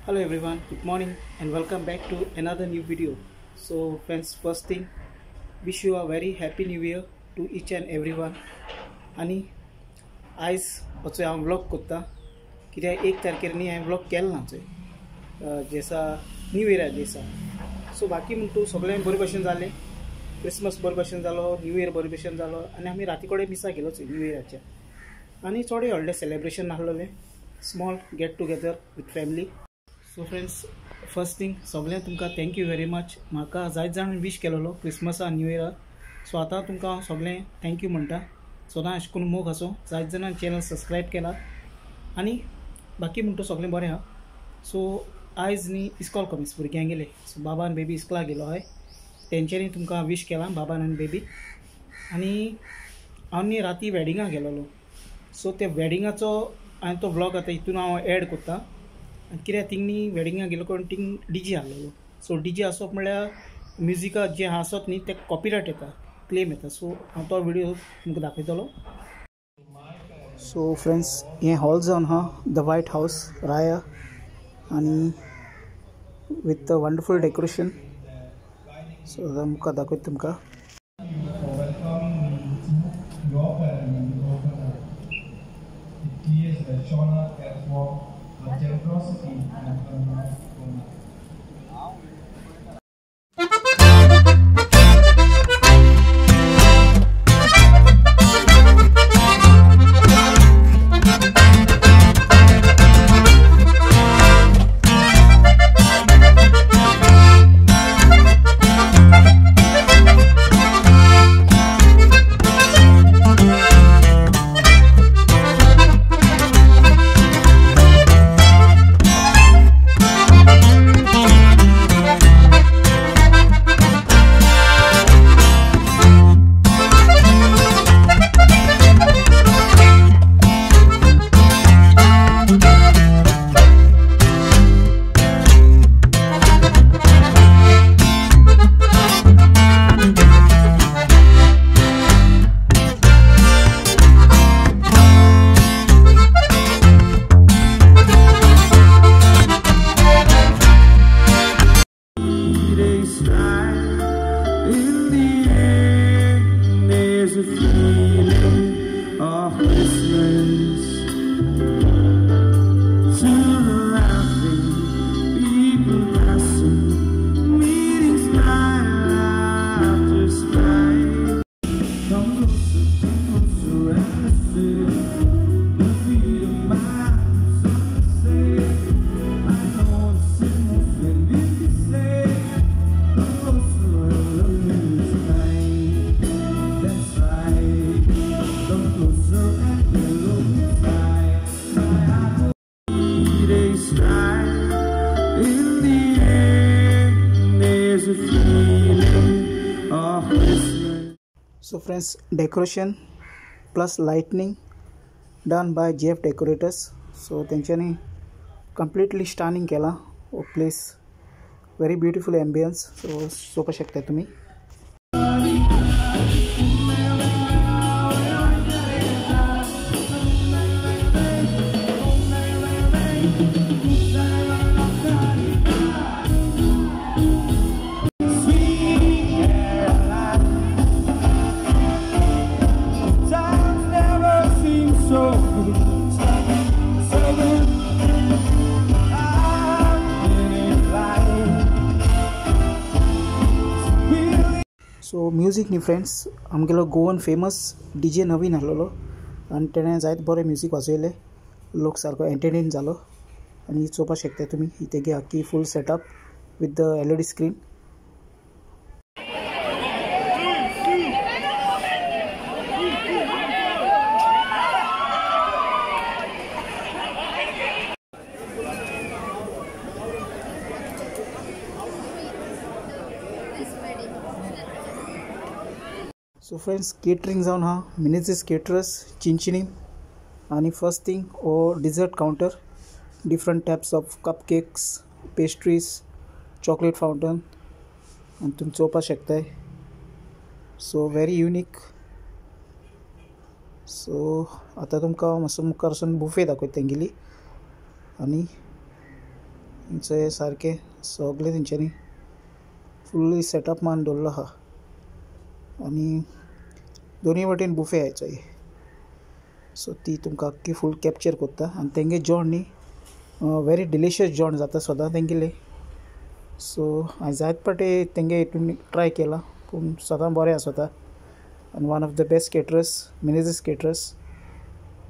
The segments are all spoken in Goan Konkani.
Hello everyone, good morning and welcome back to another new video. So friends, first thing, wish you a very happy new year to each and everyone. आनी आयज वचो हांव व्लॉग करता कित्याक 1 तारखेर न्ही हांवें व्लॉग केलो ना चोय जेसा न्यू इयरा दिसा. सो बाकी म्हणटू सगळें बरे भशेन जालें, क्रिसमस बरे भशेन जालो, न्यू इयर बरे भशेन जालो आनी आमी राती कडेन मिसा गेलो चोय न्यू इयराच्या आनी चोडे व्हडलें celebration नासलेलें, small get together with family. So friends, first thing सगळ्यांक तुमकां thank you very much. म्हाका जायत जाण विश केलेलो क्रिसमसा न्यू इयराक. सो आतां तुमकां हांव सगळें thank you म्हणटा. सदां अशें करून मोग आसूं, जायत जाणां चॅनल सबस्क्रायब केला आनी बाकी म्हणटा सगळें बरें आहा. सो आयज न्ही इस्कॉल कमीस भुरग्यांक गेले, सो बाबा आनी बेबी इस्कॉलाक गेलो हय, तेंच्यांनी तुमकां विश केलां बाबान आनी बेबी. आनी हांव न्ही राती वेडिंगाक गेलोलो, सो त्या वेडिंगाचो हांवें तो व्लॉग आतां हितून हांव एड करता. कित्याक थिंग न्ही वेडिंगाक गेलो कोण थिंग डीजे आहलोलो. सो डीजे आसप म्हळ्यार म्युजिका जें आसत न्ही तें कॉपीरायट येता, क्लेम येता. सो हांव तो व्हिडियो तुमकां दाखयतलो. सो फ्रेंड्स, हें हॉल जावन आहा the white house राया आनी विथ वंडरफूल डेकोरेशन. सो आतां मुखार दाखयता तुमकां. Generosity and her love for life. In the air, there's a feeling of Christmas. To the laughing people passing, meeting smile after smile. Come closer, closer and listen. The beat of my sunset. I know it's moving if you say. Come closer. In the air, there's a feeling of Christmas. So friends, decoration plus lightning done by JF Decorators. So तेंच्यांनी completely stunning केला हो place, very beautiful ambience. So चोवपाक शकता तुमी. So music न्ही फ्रेंड्स, आमगेलो गोवन फेमस डीजे नवीन आहलोलो आनी तेणें जायत बरें म्युजीक वाजयलें, लोक सारको एंटरटेन जालो. आनी चोवपाक शकता तुमी ही तेगे आख्खी full setup with the LED screen. So friends, catering जावन आहा मिनेझीस केटरर्स चिंचणी. आनी फर्स्ट थिंग हो dessert counter, different types of cup cakes, pastries, chocolate fountain आनी तुमी चोवपाक शकताय. So very unique. सो आतां तुमकां मातसो मुखार वचून बुफे दाखयता तेंगेली. आनी थंय सारकें सगळें तेंच्यांनी फुल्ली सेटअप मान दवरलो आहा आनी दोनी वटेन बुफे आहा चोय. सो ती तुमकां आख्खी फूल कॅप्चर करता आनी तेंगे जेवण न्ही व्हेरी डिलिशियस जेवण जाता सदां तेंगेलें. सो हांवें जायत पाटे तेंगे हितून ट्राय केलां पूण सदां बरें आसता आनी one of the best caterers Menezes caterers.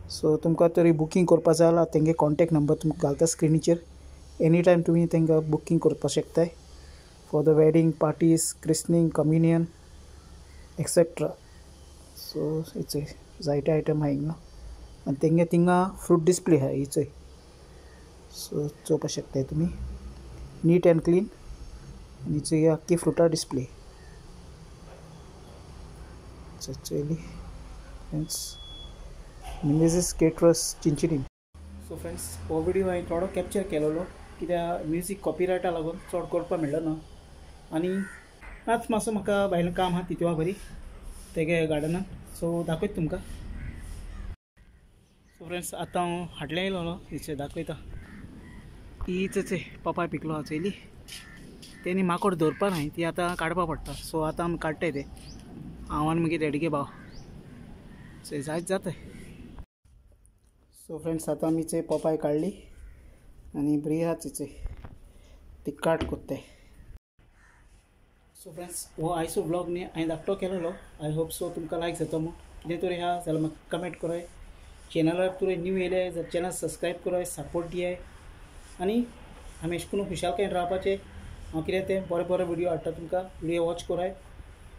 So तुमकां तरी बुकींग करपा जाय जाल्यार तेंगे कॉन्टेक्ट नंबर तुमकां घालता स्क्रिनीचेर. एनी टायम तुमी तांकां बुकींग करपाक शकताय for the wedding parties, christening, communion etcetera. So it's जायते आयटम आहा हिंगा आनी तेंगे थिंगा फ्रूट डिस्प्ले आहा ही चोय. सो चोवपाक शकताय तुमी नीट एंड क्लीन आनी चोय आख्खी फ्रुटां डिस्प्ले चोयली friends. Menezes caterers Chinchinim. So friends हो व्हिडियो हांवें थोडो कॅप्चर केलेलो कित्याक म्युजीक कॉपीरायटा लागून चड करपाक मेळ्ळो ना आनी आतां मातसो म्हाका भायलें काम आहा तितवा बरी तेगे गार्डनान. सो दाखयता तुमकां. सो फ्रेंड्स आतां हांव हाडलें येयलो हिचे दाखयता. हीच पपाय पिकलो आहा चोयली तेणी माकोड दवरपा न्हय ती आतां काडपा पडटा. सो आतां आमी काडटाय ते हांव आनी मागीर डॅडीगे भाव. सो जायत जाता. सो फ्रेंड्स आतां आमी चोय पपाय काडली आनी बरी आहा तिचे ती काट कोत्ताय. सो फ्रेंड्स हो आयचो व्लॉग न्ही हांवें धाकटो केलेलो. I hope so तुमकां लायक जाता म्हूण. कितें तरी आहा जाल्यार म्हाका कमेंट कराय. चॅनलार तुवें न्यू येयले जाल्यार चॅनल सबस्क्रायब कराय, सपोर्ट दियाय आनी आमी अशें करून खुशालकायेन रावपाचें. हांव कितें तें बरें बरें व्हिडियो हाडटा तुमकां. व्हिडियो वॉच कराय.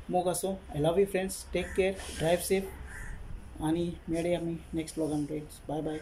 मोग आसूं. I love you friends. Take care. Drive safe आनी मेळया आमी नेक्स्ट व्लॉगान friends. Bye bye.